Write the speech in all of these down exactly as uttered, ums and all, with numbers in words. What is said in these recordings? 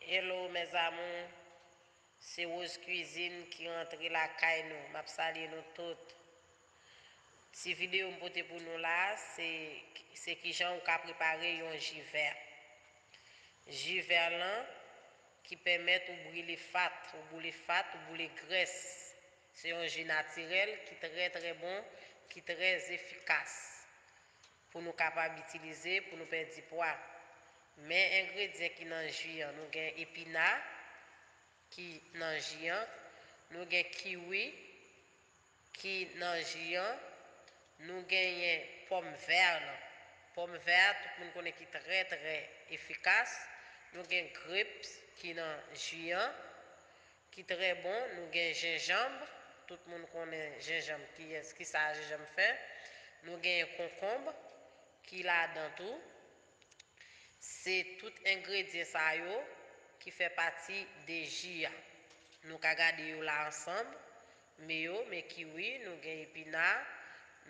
Hello mes amours, se Rose Cuisine ki rantre lakay nou. M ap salye nou tout. Ti videyo m pote pou nou la, se, se kijan ou ka prepare yon ji vè. Ji vè lan ki pèmèt ou brile fat, ou boule fat, ou boule grès. Se yon ji natirèl ki trè, trè bon, ki trè efikas pou nou kapab itilize pou nou pèdi pwa. Men engredyan ki nan ji an, nou gen epina ki nan ji an, nou gen kiwi ki nan ji an, nou genyen pòm vè lan. Pòm vè, tout moun konnen ki trè, trè efikas. Nou gen grapes ki nan ji an, ki trè bon. Nou gen jenjanm, tout moun konnen jenjanm, kiyès, kisa jenjanm fè. Nou genyen konkonb ki ladan tou. Se tout engredyan sa yo ki fè pati de ji a. Nou ka gade yo la ansanm. Men yo, men kiwi, nou gen epina,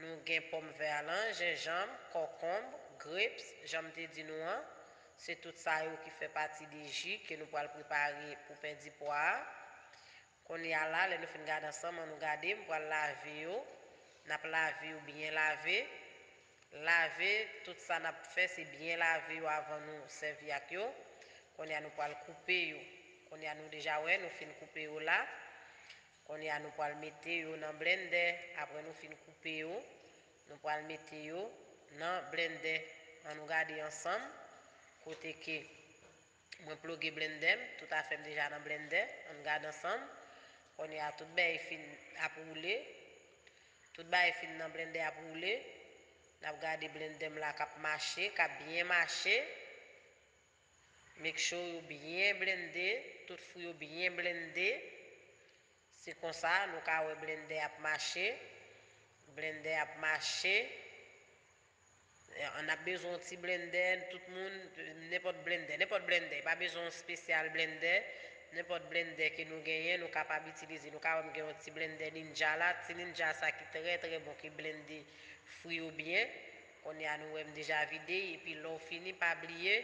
nou gen pòm vè lan, jenjanm, konkonb, grapes, jan m te di nou an. Se tout sa yo ki fè pati de ji ke nou pral prepare pou pèdi pwa a. Kounye a la, lè nou fin gade ansanm, ann nou gade, m pral lave yo. N ap lave yo byen lave. Lave, tout sa n ap fè, se byen lave yo avan nou sèvi ak yo. Kounye a, nou pral koupe yo. Kounye a, nou deja wè, nou fin koupe yo la. Kounye a, nou pral mete yo nan blendè. Apre nou fin koupe yo, nou pral mete yo nan blendè. Ann nou gade ansanm kote ke mwen ploge blendè m, tout afè m deja nan blendè. Ann gade ansanm. Kounye a, tout bagay fin ap woule. Tout bagay fin nan blendè ap woule. N ap gade blendè m la k ap mache, k ap byen mache. Make sure yo byen blende, tout fwi yo byen blende. Se konsa nou ka wè blendè ap mache. Blendè ap mache. N ap bezwen yon ti blendè, tout moun, nenpòt blendè, nenpòt blendè. Pa bezwen yon espesyal blendè. Nenpòt blendè ke nou genyen, nou kapab itilize. Nou ka wè m gen yon ti blendè Ninja la. Ti Ninja sa ki trè, trè bon, ki blende fwi yo byen. Kounye a nou wè m deja vide, epi lè w fini, pa bliye,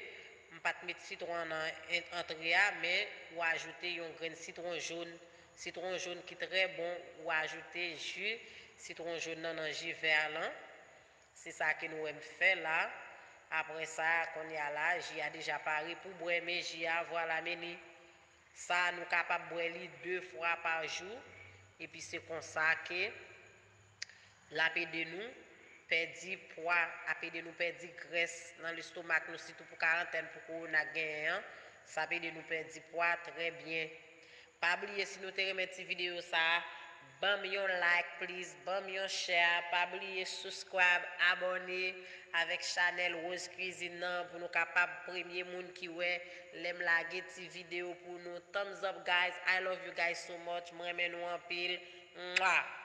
m pa t met sitwon an nan en-, antre a, men ou ajoute yon grenn sitwon jòn. Sitwon jòn ki trè bon, ou ajoute ji sitwon jòn nan nan ji vè lan. Se sa ke nou wè m fè la. Apre sa, kounye a la, ji a deja pare pou bwè, men ji a, vwala, men li. Sa, nou kapab bwè li de fwa pa jou, epi se konsa ke l ap ede nou pèdi pwa, ap ede nou pèdi grès nan lestomak nou, sitou pou karantèn, pou kowona k genyen an. Sa ap ede nou pèdi pwa trè byen. Pa bliye, si nou te renmen ti videyo sa a, ban m yon like, please, ban m yon share. Pa bliye subscribe, abòne avèk chanèl Rose Cuisine nan pou nou kapab premye moun ki wè lè m lage ti videyo pou nou. Thumbs up, guys. I love you guys so much. Mwen renmen nou anpil. Mwah!